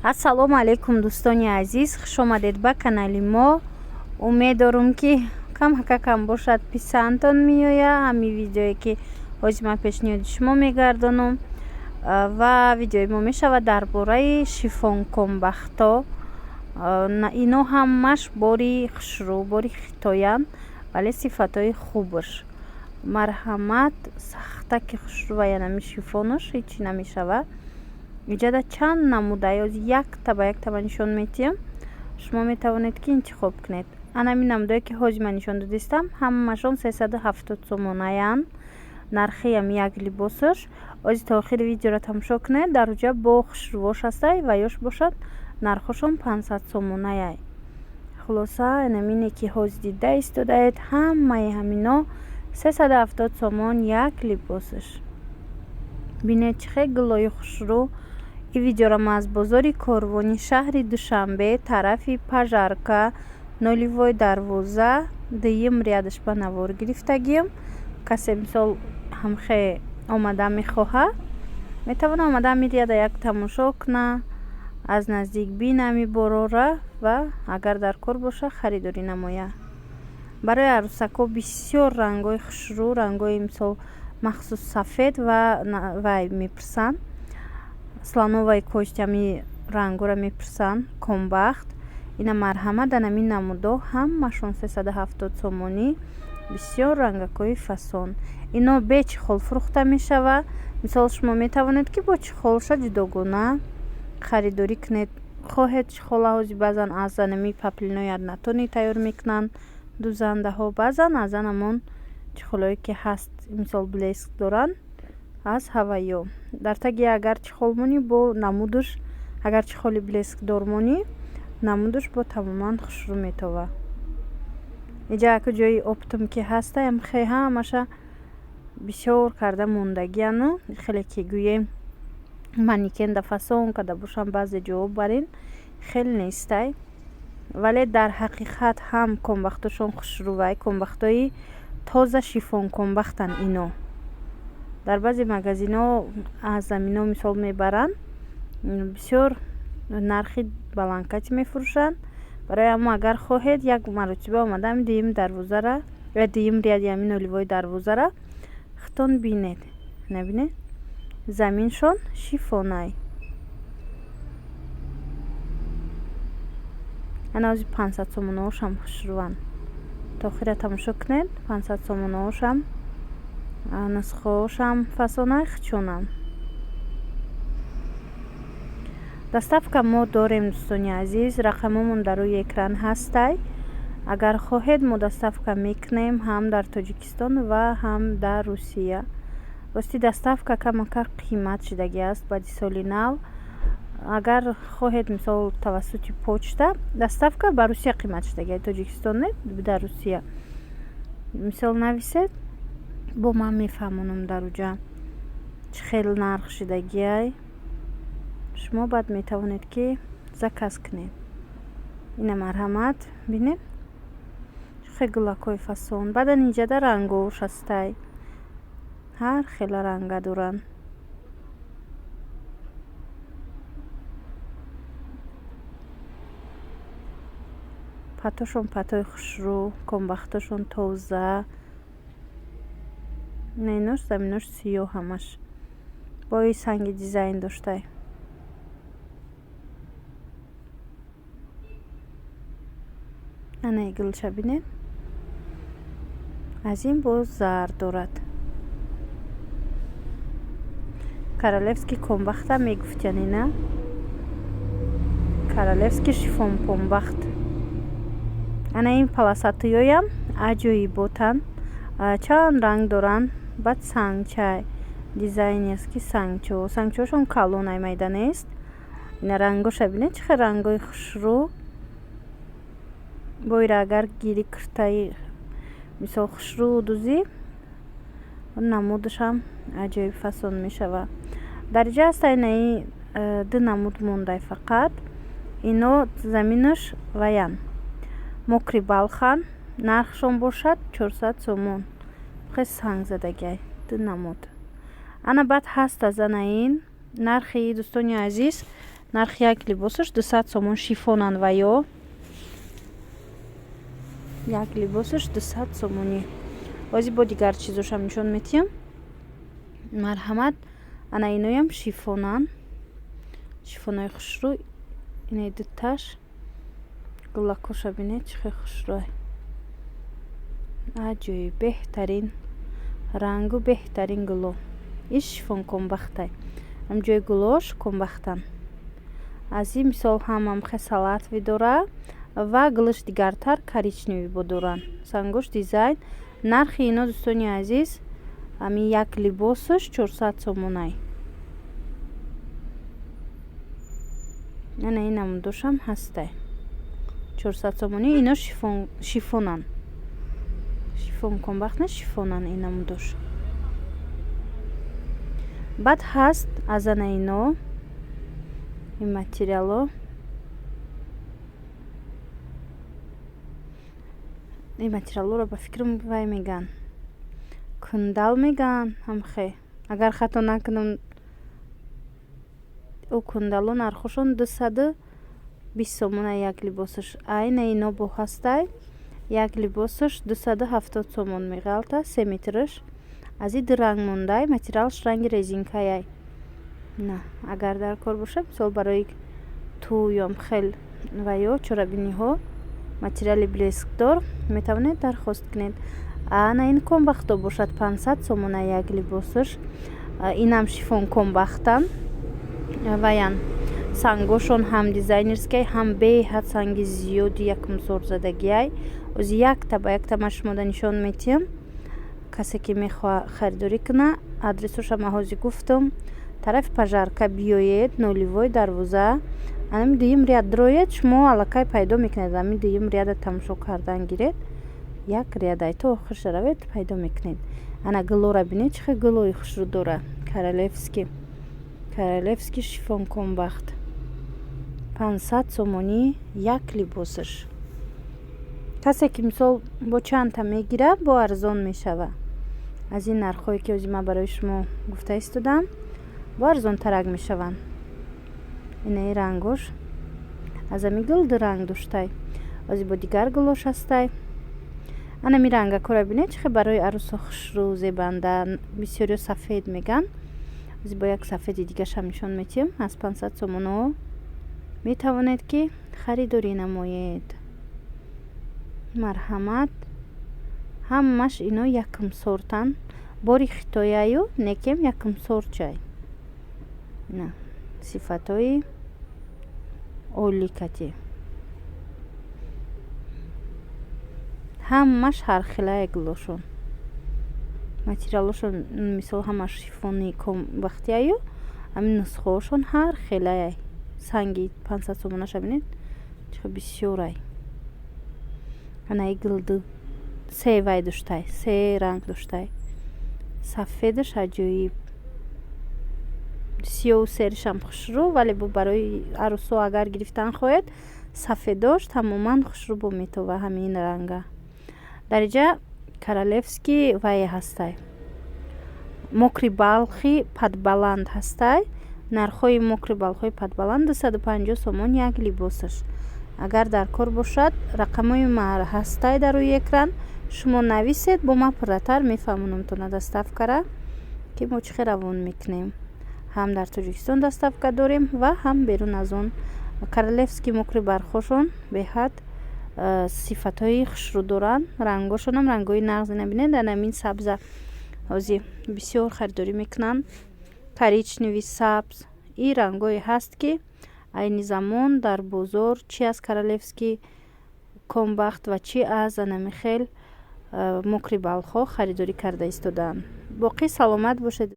Ассалому алайкум, дӯстони азиз, хушомадед ба канали мо. Умед дорум, ки камакакам бошад, писандтон меояд ҳамин видеое, ки ҳозир ман пешниҳоди шумо мегардонам. Ва видеои мо мешавад дар бораи шифонкомбахтҳо. Ино ҳамаш бори хушрӯ, бори хитоянд, вале сифатҳои хубаш. Марҳамат, сахтаки хушрӯваян, ҳамин шифонаш ҳечи намешавад. Иҷода чанд намуда, якта ба якта ман нишон медиҳам, шумо метавонед, ки интихоб кунед. Ана ҳамин намудое, ки ҳозир ман нишон додистам, ҳамашон 370 сомонаянд, нархи ҳами як либосаш. Ҳозир то охири видеоро тамошо кунед, дар уҷа бо хушрӯвош ҳастай ва ёш бошад, нархошон 500 сомонаяй. Хулоса, инамине, ки ҳозир дида истодаед, ҳамаи ҳамино 370 сомон як либосаш. Бинед, чӣ хел гулои хушрӯ. Ин видеоро ман аз бозори Корвони шаҳри Душанбе, тарафи Пожарка, нулевой дарвоза, дуюм рядаш ба навор гирифтагиам. Касе, мисол, ҳамхе омада мехоҳад, метавонад омада ҳамин ряда як тамошо куна, аз наздик бина ҳамин борора ва агар дар кор боша, харидорӣ намояд. Барои арӯсакҳо бисёр рангҳои хушрӯ, рангҳои, мисол, махсус сафед ва вай мепурсанд, слоновая кость, ҳамин рангҳоро мепурсанд. Комбахт ина, марҳамат, дар ҳамин намудо ҳамашон 370 сомонӣ. Бисёр рангакҳои фасон. Ино бе чехол фурӯхта мешавад. Мисол, шумо метавонед, ки бо чехолша ҷудогона харидорӣ кунед. Хоҳед, чехола ҳозир баъзан аз анами паплинои однотонный тайёр мекунанд дузандаҳо, баъзан аз анамон чехолое, ки ҳаст, мисол, блеск доранд, аз ҳавайё. Дар таги агар чехол монӣ, бо намудуш, агар чехоли блескдор монӣ, намудуш бо тамоман хушрӯ метовад. Иҷа яку ҷои оптом, ки ҳастаям, хе ҳамаша бисёр карда мондагиану хеле, ки гӯем, манекенда фасон карда бошанд, баъзе ҷоҳо барин хеле нестай, вале дар ҳақиқат ҳам комбахтошон хушрӯвай, комбахтҳои тоза шифон комбахтанд ино. Дар баъзе магазинҳо аз замино, мисол, мебаранд, бисёр нархи баландкати мефурӯшанд. Барои ҳамон, агар хоҳед, як маротиба омада ҳамин дуюми дарвозара ё дуюм ряди ҳамин нулевой дарвозара худтон бинед. Набинед, заминшон шифонай. Ана ҳозир 500 сомонаҳошам хушрӯванд. То охира тамошо кунед. 500 сомонаҳошам, нусхаҳошам фасонай, хучонам. Доставка мо дорем, дӯстони азиз, рақамомон дар рӯи экран ҳастай. Агар хоҳед, мо доставка мекунем ҳам дар Тоҷикистон ва ҳам дар Русия. Рости, доставка камакак қимат шудагӣ аст баъди соли нав. Агар хоҳед, мисол, тавассути почта доставка ба Русия қимат шудагӣ, Тоҷикистон не, дар Русия. Мисол, нависед, бо ман мефаҳмонам, дар уҷа чӣ хел нарх шудагиай. Шумо баъд метавонед, ки заказ кунед. Ина, марҳамат, бинед, хел гулакҳои фасон. Баъдан инҷада рангош ҳастай, ҳар хела ранга доранд. Патошон патои хушрӯ, комбахтошон тоза. Ина, инош заминош сиёҳ, ҳамаш бои санги дизайн доштай. Анаи гулша бинед, аз ин боз зард дорад. Королевский комбахта мегуфтян, ина королевский шифон помбахт. Ана ин полосатыёям аҷоиботанд, чанд ранг доранд. Баъд сангчай, дизайнерский сангчо, сангчоашон калонай, майда нест. Ина рангоша бинед, чӣ хел рангои хушрӯ. Боира агар гири, киртаи, мисол, хушрӯ дузӣ, намудашам аҷоиб фасон мешавад. Дар инҷа ҳаста инаи ду намуд мондай фақат. Ино заминаш ваян, мокрый балхан, нархшон бошад 400 сомон. Хел сангзадагиай, ду намуд. Ана баъд ҳаст аз ана ин нархи, дӯстони азиз. Нархи як либосаш 200 сомон, шифонанд ва ё як либосаш 200 сомонӣ. Ҳозир бо дигар чизошам нишон метиҳам. Марҳамат, ана иноям шифонанд, шифонои хушрӯ. Инаи дуташ гулакоша бинед, чӣ хел хушрӯай, аҷоиб, беҳтарин рангу беҳтарин гуло. Иш шифон комбахтай, ҳамҷои гулош комбахтанд. Аз ин мисол ҳамам хе салатовый дора ва гулаш дигартар коричневый бо доранд, сангош дизайн. Нархи ино, дӯстони азиз, ҳамин як либосаш 400 сомонай. Ана ин намудошам ҳастай, 400 сомонӣ. Ино шифонанд, шифон комбахт не, шифонанд ин намудош. Баъд ҳаст аз ана ино ин материало, ин материалоро ба фикрам вай мегӯянд, кундал мегӯянд, ҳамхе агар хато накунам. Ӯ кундало нархошон 220 сомона як либосаш. Айна ино бо ҳастай, як либосаш 270 сомон меғалта, 3 метраш. Аз и ду ранг мондай, материалаш ранги резинкаяй. На, агар дар кор бошад, мисол барои тӯём хел ва ё чорабиниҳо материали блескдор метавонед дархост кунед. Ана ин комбахто бошад 500 сомона як либосаш. Инам шифон комбахтан ваян, сангошон ҳам дизайнерскай, ҳам беҳад санги зиёди якумсорзадагиай. Ози якта ба якта ман шумода нишон метиҳам. Касе ки мехоҳад харидорӣ куна, адресоша ман ҳозир гуфтам: тарафи Пожарка биёед, нулевой дарвоза, анами дуюм ряд дроед, шумо аллакай пайдо мекунед. Ами дуюм ряда тамошо кардан гиред, як рядай то охирша равед, пайдо мекунед. Ана гулора бинед, чӣ хел гулои хушрӯ дора. Королевский, королевский шифон комбахт, 500 сомонӣ як либосаш. Касе ки мисол бо чандта мегирад, бо арзон мешавад. Аз ин нархҳое ки ҳозир ман барои шумо гуфта истодам, бо арзонтарак мешаванд. Инаи рангош, аз ами гул ду ранг доштай, ҳозир бо дигар гулош ҳастай. Анами рангакора бинед, чӣ хел барои арӯсо хушрӯ зебанда. Бисёриё сафед мегӯянд, ҳозир бо як сафеди дигашам нишон метиҳам. Аз 500 сомоно метавонед ки харидорӣ намоед. Марҳамат, ҳамаш ино якум сортанд, бори хитояю некем якум сортчай, на сифатҳои олӣ кати. Ҳамаш ҳархелае гулошон, материалошон мисол ҳамаш шифони комбахтияю, ҳамин нусхаҳошон ҳар хелае. Санги 500 сомонаша бинед, чӣ хел бисёрай. Анаи гул ду се вай доштай, се ранг доштай. Сафедаш аҷоиб, сиёҳу серишам хушрӯ, вале бо барои арӯсо агар гирифтан хоҳед, сафедош тамоман хушрӯ бо метова ҳамин ранга. Дар инҷа королевский вай ҳастай, мокри балхи падбаланд ҳастай. Нархҳои мокри балхҳои падбаланд 250 сомон як либосаш. Агар дар кор бошад, рақамҳои ма ҳастай дар рӯи экран, шумо нависед, бо ман пурратар мефаҳмонамтона доставкара ки мо чӣ хел равон мекунем. Ҳам дар Тоҷикистон доставка дорем ва ҳам берун аз он. Королевский мокри бархошон беҳад сифатҳои хушрӯ доранд, рангошонам рангҳои нағз. Ина бинед, анамин сабза ҳозир бисёр харидорӣ мекунанд, коричневый, сабз. Ин рангҳое ҳаст ки айни замон дар бозор чи аз королевский комбахт ва чи аз анами хел мокри балхҳо харидорӣ карда истодаанд. Боқӣ саломат бошед.